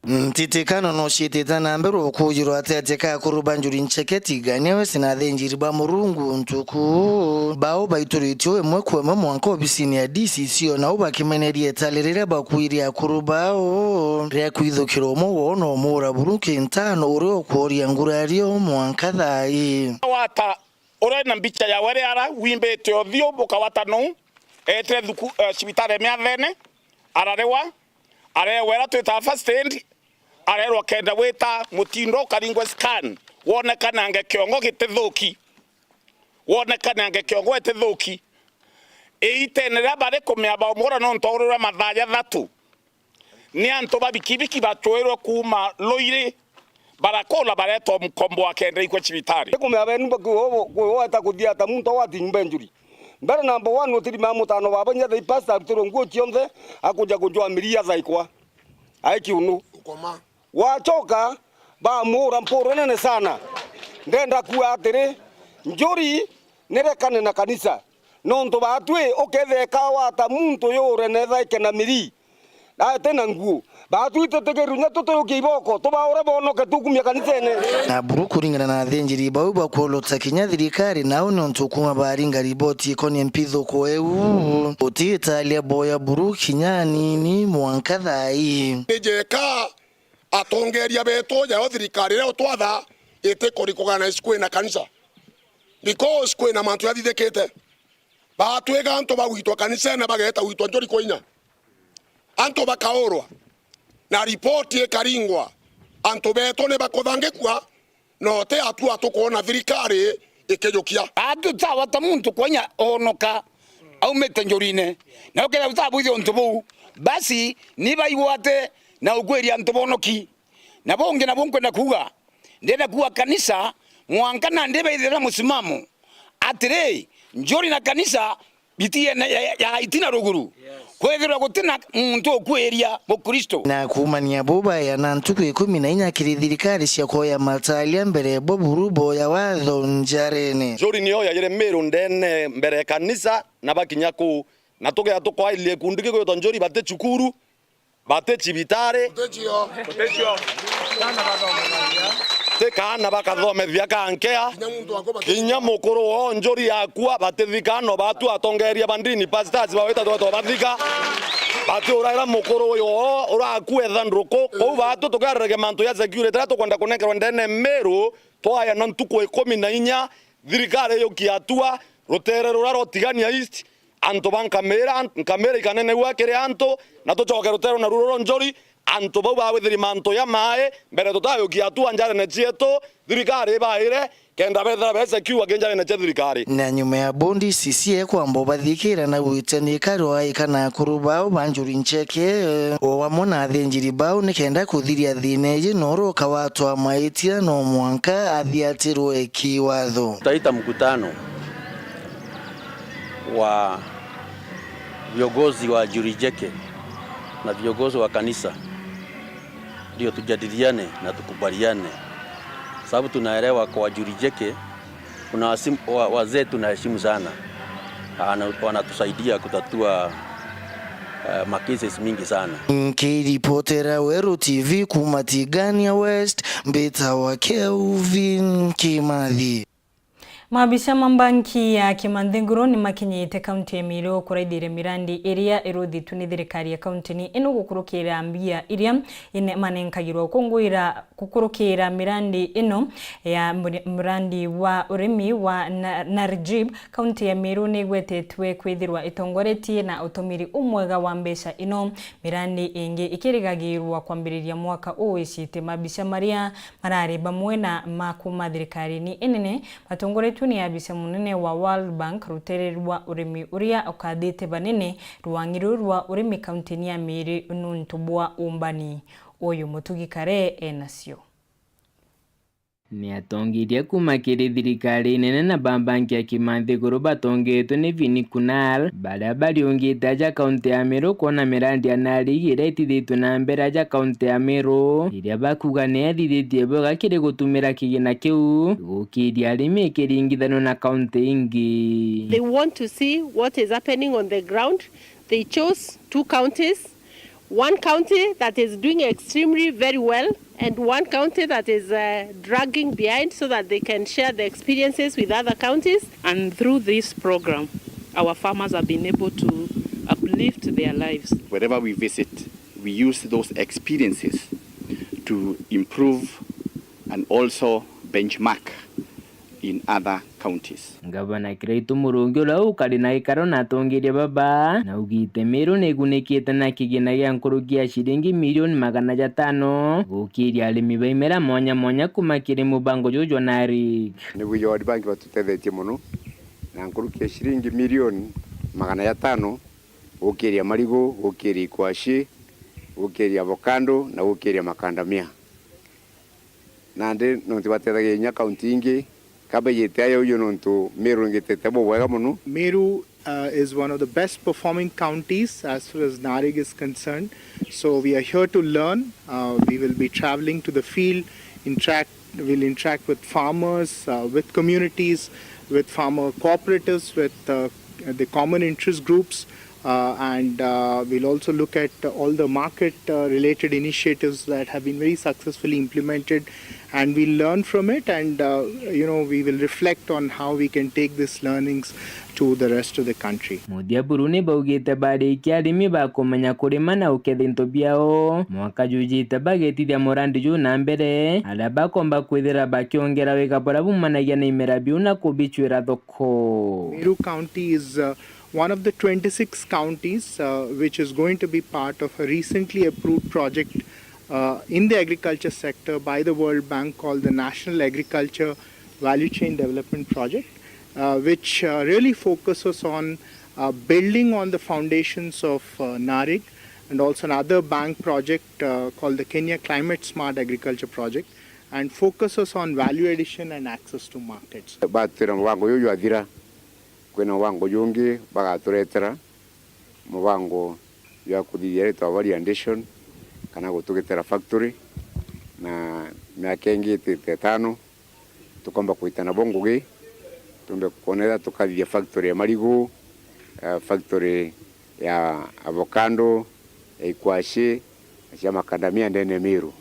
Ntitikano no ciitite na mbere ukujirwa ati ati ka akuru ba Njuri Ncheke Tigania West na athinjiri ba Murungu ntuku bao baituritie imwe kwa imwe mwanka obisini ya D C C, o nao bakimeneria itali riria bakuirie akuru bao ria kwithukira umwe woo na umuura buru kintano uria ukworia ngurario mwanka thaai. Wata uria na mbicha yawe riara wimbite uthiu bukawata nou, eetire thuku-, eh, cibitari ya Miathene, ararewa, areewa iria twitaga first aid, areerwa kenda wita mutindo ukaringwe scan, wonekanange kiongo gitithuki, wonekanange kiongo gitithuki. Iitene riria bari kumea baumura nontu aurirwe mathaa jathatu, ni antu ba bikibiki bacwirwe kuuma Ruiri, barakula baretwa Mkombo wa kenda ikwe cibitari. Kumea benu bakuweta kuthia ata muntu agwati nyumba ya Njuri. Mbere namba one utirimaa mutano baba inya thaa ipasta arutirwe nguo cionthe, akuja kujwa miria thaikwa. Ai kiunu. Ukoma. Wachoka, bamuura mpuru nene sana. Ndenda kuuga atiri, Njuri nirekane na kanisa. Nontu baatwi uketheka wata muntu yure nethaike na miri, ati na nguo. Baatwi tutigiru nya tutuyukia iboko, tubaure bonoke tukumia kanisene. Na buru kuringana na athinjiri bau bakwolota kinya thirikari nao nontu kuma baringa riboti ikonie mpithuko eu, utitalia boya buru kinya anini mwanka thaai. Ni jeka atongeria betu jao thirikari iria utwatha itikurikugana na kwina kanisa. Because kwina mantu jathithikite. Baatwiga antu bagwitwa kanisene bageeta gwitwa Njuri kwa inya. Antu bakaurwa, na ripoti ikaringwa, antu betu ni bakuthangikua, na uti atua tukwona thirikari ikijukia. Atu tawata muntu kwa inya onoka aumite Njurine, na ukethira utabwithia untu buu, basi ni baigwate na ukwiria antu bonoki. Na bungi nabu nkwenda kuuga, ndenda kuuga kanisa mwanka nandi baithire na musimamo atiri, Njuri na kanisa bitiene ya, ya, ya itina ruguru. Kwithirwa gutina muntu ukwiria Mukristo. Na kuumania buu baeana ntuku ikumi na inya kiri thirikari cia kuoya matalia mbere bo buru boya watho njarene. Njuri niyo yaire Miru ndene mbere ya kanisa na bakinya kuu, na tugea tukwairie gikundi gigwitwa Njuri bati cukuru, bati cibitari, ti kaana bakathomethia kankea, kinya mukuru woo Njuri akua, batithika no batu atongeria ba ndini, pastors bawita twetwa bathika, bati uraira mukuru uyu woo urakua etha ndruku. Kou batu tukiarerege mantu ya security, riria tukwenda kunenkerwa ndene Miru, twayana ntuku ikumi na inya, thirikari yukie atua, rutere ruria rwa Tigania East, antu ba Nkamira, Nkamira ikanenegua kiri antu, na tucoke rutere na ruru rwa Njuri, antu bau bawithiri mantu ya mai, mbere tutayukia atua njarene cietu, thirikari ibaire, kenda bethira be secure ki njarene cia thirikari. Na nyuma ya bondi C C A kwamba ubathikira na gwitania ikaro aika na akuru bao ba Njuri Ncheke, o amwe na athinjiri bao, nikenda kuthiria thina iji, noro ukawatwa maitia no mwanka athiatirwe kiwatho. Tutaita mkutano wa viongozi wa Njuri Ncheke na viongozi wa kanisa, ndio tujadiliane na tukubaliane, sababu tunaelewa kwa Njuri Ncheke kuna wasimu-, wa-, wazee tunaheshimu sana, ana-, wanatusaidia kutatua, eh, ma cases mingi sana. Nkiripotera Weru T V kuma Tigania West, mbitawa Kelvin Kimathi. Maabisa ma mbanki ya Kimanthinguru ni makinyite kaunti ya Meru kuraithiria mirandi iria iruthitue ni thirikari ya kaunti ni ino gukurukira mbia iria ine manenkagirwa. Ukungwira gukurukira mirandi ino ya muri-, murandi wa urimi wa Na-, Narjib, kaunti ya Meru ni igwetetwe kwithirwa itongoretie na utumiri umwega wa mbeca ino, mirandi ingi ikirigagirwa kwambiriria mwaka uu icite. Maabisa maria marari bamwe na ma kuma thirikarine inene, batongoretue ni abisa munene wa World Bank rutere rwa urimi uria ukathite banene rwang'i ruu rwa urimi kaunti-ini ya Meru nuntu bwa umbani. Uyu Mutugi Kare enacio. Ni atongeria kuma kiri thirikari nene na ba mbanki ya Kimanthiguru batongetwe ni Vini Kunal, baria bariungite aja kaunti ya Meru kwona mirandi ya Narigi iria itithitwe na mbere aja kaunti ya Meru, iria bakuga ni yathithitie bwega kiri gutumira kigina kiu gukiria arimi ikiringithanua na kaunti ingi. They want to see what is happening on the ground. They chose two counties One county that is doing extremely very well and one county that is, uh, dragging behind so that they can share the experiences with other counties. And through this program, our farmers have been able to uplift their lives. Wherever we visit, we use those experiences to improve and also benchmark in other counties. Ngavana Kiraitu Murungi, uria ukari na gikaro na atongeria baba, naugite Meru nigunikite na kigina gia nkuruki ya ciringi milioni magana jatano gukiria arimi ba imera mwanya mwanya kuma kiri mubango juju jwa NARIC. Niguo World Bank batutethetie mono na nkuruki ya ciringi milioni magana jatano gukiria marigu, gukiria ikwaci, gukiria avocado na gukiria macadamia. Nandi nontu batethagia inya kaunti ingi, kaba ijite aja uju nontu Meru ingitite bubwega mono. Meru, uh, is one of the best performing counties as far as NARIC is concerned. So we are here to learn. Uh, we will be traveling to the field, interact, we'll interact with farmers, uh, with communities, with farmer cooperatives, with, uh, the common interest groups, uh, and, uh, we'll also look at all the market, uh, related initiatives that have been very successfully implemented, and we'll learn from it, and, uh, you know, we will reflect on how we can take these learnings to the rest of the country. Muthia buru ni baugite barikia arimi bakumenya kurima na uketha into biao mwaka jujite bagetithia murandi juu na mbere, aria bakomba kwithira bakiongera wega buria bumanagia na imera biu na kubicwira thoko. Meru County is, uh, one of the twenty-six counties, uh, which is going to be part of a recently approved project, uh, in the agriculture sector by the World Bank called the National Agriculture Value Chain Development Project, uh, which, uh, really focuses on, uh, building on the foundations of, uh, NARIC and also another bank project, uh, called the Kenya Climate Smart Agriculture Project, and focuses on value addition and access to markets. Batwira mubango uyu jwathira, kwina mubango jungi bagaturetera, mubango jwa kuthithia ritwa value addition kana gutugitira factory, na miaka ingi itite itano tukomba kwita nabo ngugi, tumbe kwonera tukathithia factory ya marigu, eh, factory ya avocado, ya ikwaci, na cia macadamia ndene ya Meru.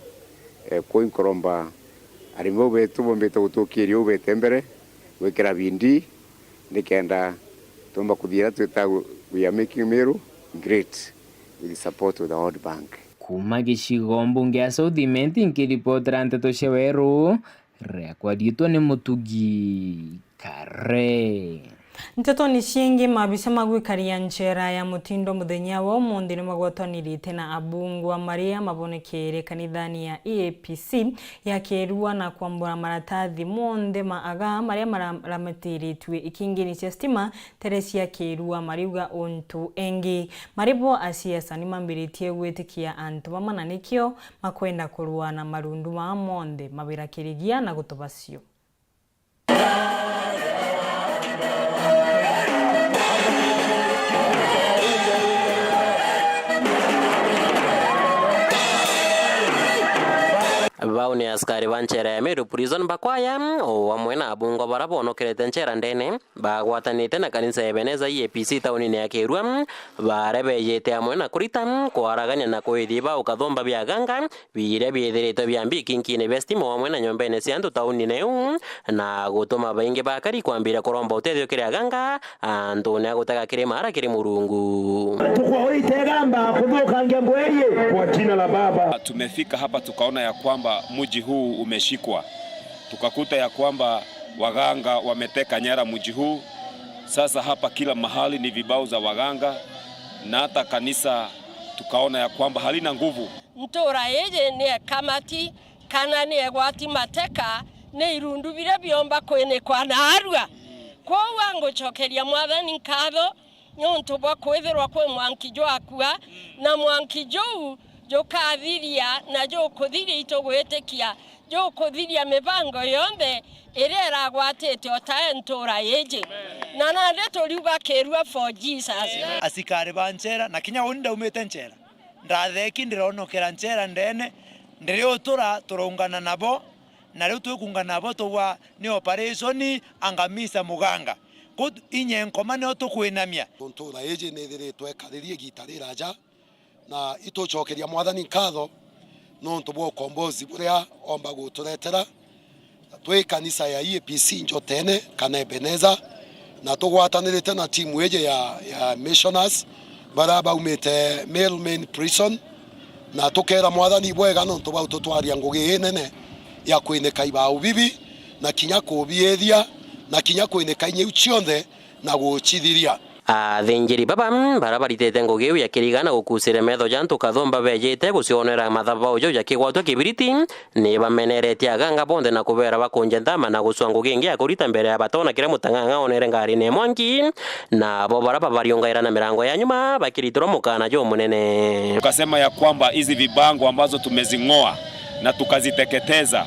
Eh, kwou inkuromba arimi bau betu bombite gutukiria uu bete mbere, gwikira bidii, nikenda tuumba kuthithia twita we are making Meru great with support with the World Bank. Kuma gicigo mbunge ya South Imenti, nkiripotera nteto cia Weru, riakwa riitwa ni Mutugi Kare. Ntetoni ciingi, maabisa ma gwikaria nchera ya mutindo muthenya wa umunthi ni magwatanirite na abungwa maria mabonekeere kanithani ya E A P C ya Kirua na kwambura maratathi monthe ma agaa maria maramatiritue ikingini cia stima tere cia Kirua, mariuga untu engi. Maribo a siasa ni mambiritie gwitikia antu bama na nikio makwenda kurua na marundu maa monthe mabirakirigia na gutobacio. Bau ni askari ba nchera ya Meru Prison bakwaya, o amwe na abungwa bara bonokerete nchera ndene, bagwatanite na kanisa ya Ebeneza E A P C taunine ya Kirua, baria bejite amwe na kurita, kwaragania na kwithia baukathumba bia aganga, biria biithiritwe bia mbi ikinkine bia stima o amwe na nyombene cia antu taunine iu, na gutuma baingi bakari kwambiria kuromba utethio kiri aganga antune a gutega kiri mara kiri Murungu. Tukwaurite igamba kuthukangia ngwerie kwa jina la Baba. Tumefika hapa tukaona ya kwamba mji huu umeshikwa, tukakuta ya kwamba waganga wameteka nyara mji huu. Sasa hapa kila mahali ni vibao za waganga, na hata kanisa tukaona ya kwamba halina nguvu. Ntura iji ni ekamati kana ni egwati mateka, ni irundu biria biomba kwinikwa na arua. Kwou angucokeria Mwathani nkatho niuntu bwa kwithirwa kwi mwanki jwakua, na mwanki juu jukathiria na jukuthiria itugwitikia, jukuthiria mibango yonthe iria iragwatite o tae ntura iji. Na nandi turiuga Kirua for Jesus. Asikari ba nchera, na kinya uni ndaumite nchera, ndatheki ndironokera nchera ndene, ndiri utura turaungana nabo, na riu twikungana nabo tugwa ni operation angamiza muganga. Ku inye nkoma nio tukwinamia. Ntura iji nithiritwe ikaririe igita riraja, Na itucokeria Mwathani nkatho nontu bwa ukombozi buria omba guturetera. Twi kanisa ya E A P C Njotene kana Ebeneza, na tugwatanirite na timu iji ya, ya missioners baria baumite Mailman Prison, na tukera Mwathani bwega nontu bwa ututwaria ngugi inene ya kwinika ibau bibi, na kinya kubiithia, na kinya kwinika inya iu cionthe na gucithiria. Athinjiri baba, mm, baria baritite ngugi iu ya kiriga na gukuciria metho ja antu kathumba bejite gucionera mathabau jau ja kigwatwa kibiriti, ni bameneretie aganga bonthe na kubera bakunje nthama na gucwa ngugi ingi ya kurita mbere ya batona kiria mutang'ang'a onere ngarine ya mwanki, na bo baria babariungaira na mirango ya nyuma bakiritirwa mukana jumunene. Tukasema ya kwamba hizi vibango ambazo tumezing'oa na tukaziteketeza,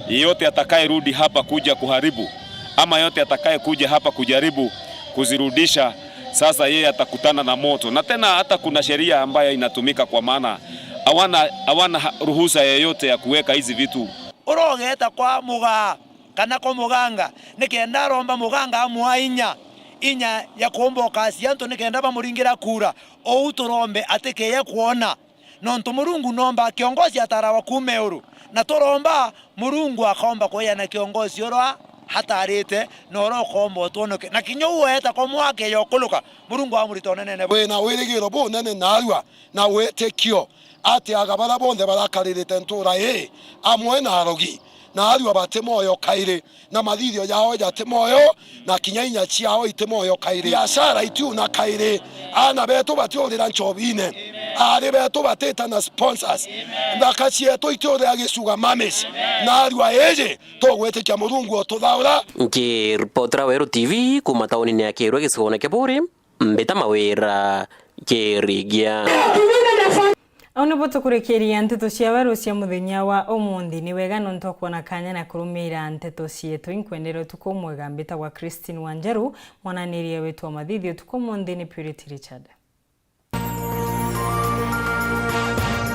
yeyote atakayerudi hapa kuja kuharibu, ama yote atakayekuja hapa kujaribu kuzirudisha, sasa yeye atakutana na moto. Na tena hata kuna sheria ambayo inatumika, kwa maana hawana, hawana ha-, ruhusa yeyote ya kuweka hizi vitu. Uria ugeeta kwa mugaa kana kwa muganga, nikenda aromba muganga amwaa inya, inya ya kuumba ukacia antu nikenda bamuringira kura, uu turombe atikeeje kwona. Nontu Murungu noomba kiongozi atarawa kuuma iuru, na turomba Murungu akoomba kweejana kiongozi uria atarite na uria ukoomba utwonoke. Na kinya uu eeta kwa mwaka ya ukuluka, Murungu amurita unenene bwe. Wina wirigiro bunene naarua, na witikio ati aga baria bonthe barakaririte ntuura ii amwe na arogi, naarua bati mwoyo kairi, na mathithio jao jati mwoyo, na kinya inya ciao iti mwoyo kairi. Biashara itiuna kairi. Aana betu batiurira nchobine. Aari betu batita na sponsors. Nthaka cietu itiurira gisuga mamis. Naarua iji tugwitikia Murungu ututhaura. Nkiripotera Weru T V kuuma taunine ya Kirwe gicigone kia Buuri, mbita Mawira Kirigia. Au nibo tukurikiria nteto cia Weru cia muthenya wa umunthi. Ni wega nontu wa kwona kanya na kurumiira nteto cietu. Inkwendera utuku umwega. Mbitagwa Christine Wanjeru, mwananiria wetu wa mathithi utuku umunthi ni Purity Richard.